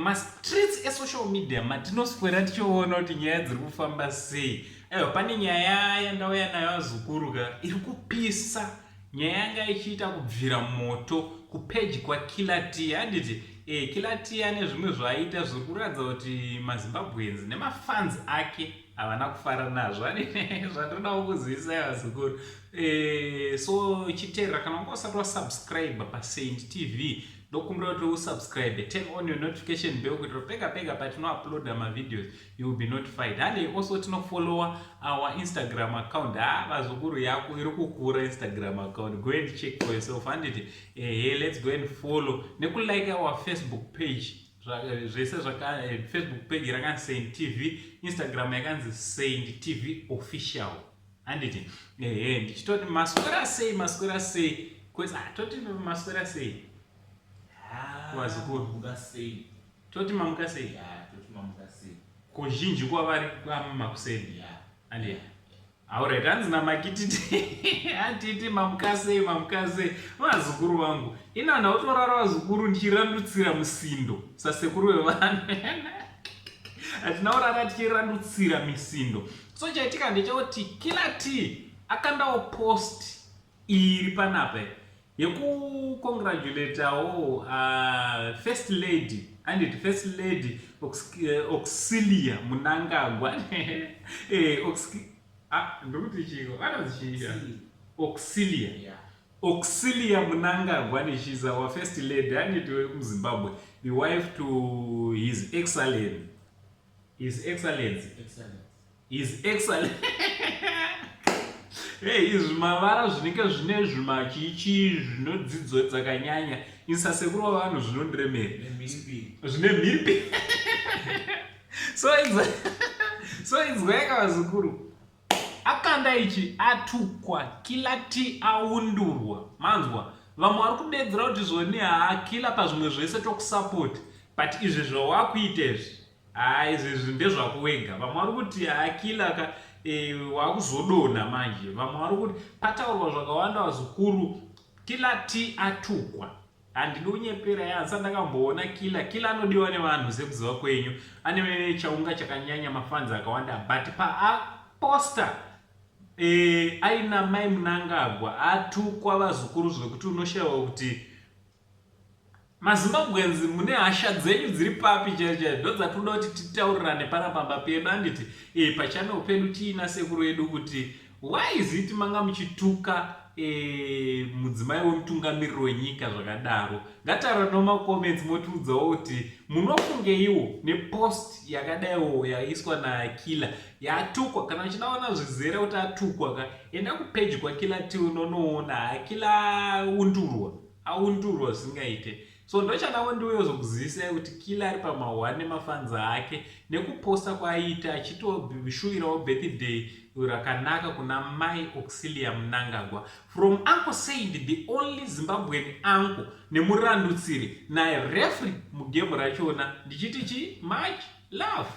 Mastreets esocial media matinoswera tichiona kuti nyaya dziri kufamba sei. Aiwa, pane nyaya yandauya nayo azukuru ka, iri kupisa. Nyaya yanga ichiita kubvira moto kupeji kwaKiller T, handiti? Killer T ane zvimwe zvaaita zviri kuratidza kuti maZimbabweans nemafans ake havana kufara nazvo. Ane zvandodawo kuzivisai vazukuru. So chiteerera, kana wanga usati wasubscribe paSaint TV, ndokumbira kuti usubscribe, turn on your notification bell kuitira pega pega patinouploada mavideos you will be notified. Hande also tinofollowa our Instagram account. Ha, vazukuru, yako iri kukura Instagram account, go and check for yourself, handiti? Ehe, let's go and follow nekulike our Facebook page. Zvese zvaka Facebook page rakanzi Saint TV, Instagram yakanzi Saint TV Official, handiti? Ehe, ndichitoti maswera sei, maswera sei kwese. Ah, toti maswera sei vazukuru? Mamuka sei? Toti mamuka sei? Ya, toti mamuka sei. Kuzhinji kwavari kwamakuseni. Andi alright, hanzi namakititi atiti mamuka sei, mamuka sei vazukuru vangu. Inana utorara vazukuru, ndichirandutsira musindo sasekuru vevanhu. Hatina kurara tichirandutsira misindo. So chaitika ndechekuti Killer T akandawo post iri panapa yekukongratulatawo First Lady, anditi? First Lady Auxilia Mnangagwa. Ah, ndikuti chiko, anonzi chii? Auxilia. Auxilia Mnangagwa, she's our First Lady, anditi, wekumuZimbabwe, the wife to His Excellence, His Excellency. Excellent. His Excellence. Hey, izvi mavara zvinenge zvine zvimachichi zvinodzidzo dzakanyanya insasekuru wavanhu zvinondiremera. Nemhiripiri. Zvine mhiripi. So inzweka vazukuru, akanda ichi, atukwa Killer T, aundurwa. Manzwa vamwe vari kudedzera kuti zvoni, haa, Killer, pazvimwe zvese tokusapoti, but izvi zvawakuita izvi, haa, izvi ndezvako wega. Vamwe vari kuti, haa, Killer ka, wakuzodonha manje. Vamwe vari kuti pataurwa zvakawanda vazukuru. Killer T atukwa, handidi kunyepera. Yansa ndakamboona Killer. Killer anodiwa nevanhu sekuziva kwenyu, ane chaunga chakanyanya, mafans akawanda, but paaposta aina mai Mnangagwa atukwa vazukuru zvekuti unoshayiwa kuti maZimbabweans mune hasha dzenyu dziri papi chaicho chaicho. Ndo dzatoda kuti titaurirane panapamba pedu, handiti? Pachannel pedu tiina sekuru edu kuti why is it manga muchituka mudzimai wemutungamiriri wenyika zvakadaro? Ngataura nomacomments, motiudzawo kuti munofungeiwo nepost yakadaiwo yaiswa naKiller yatukwa. Kana uchidaona zvizere kuti atukwa ka, enda kupeji kwaKiller T unonoona. Killer aundurwa, aundurwa zvisingaite. So ndochadawo ndiuyozokuzivisai kuti Killer ari pama1 nemafanza ake nekuposta kwaaiita achitoshuvirawo birthday rakanaka kuna mai Auxilia Mnangagwa from Uncle Said, the only Zimbabwean uncle nemurandutsiri naye referee mugame rachona. Ndichiti chi much love.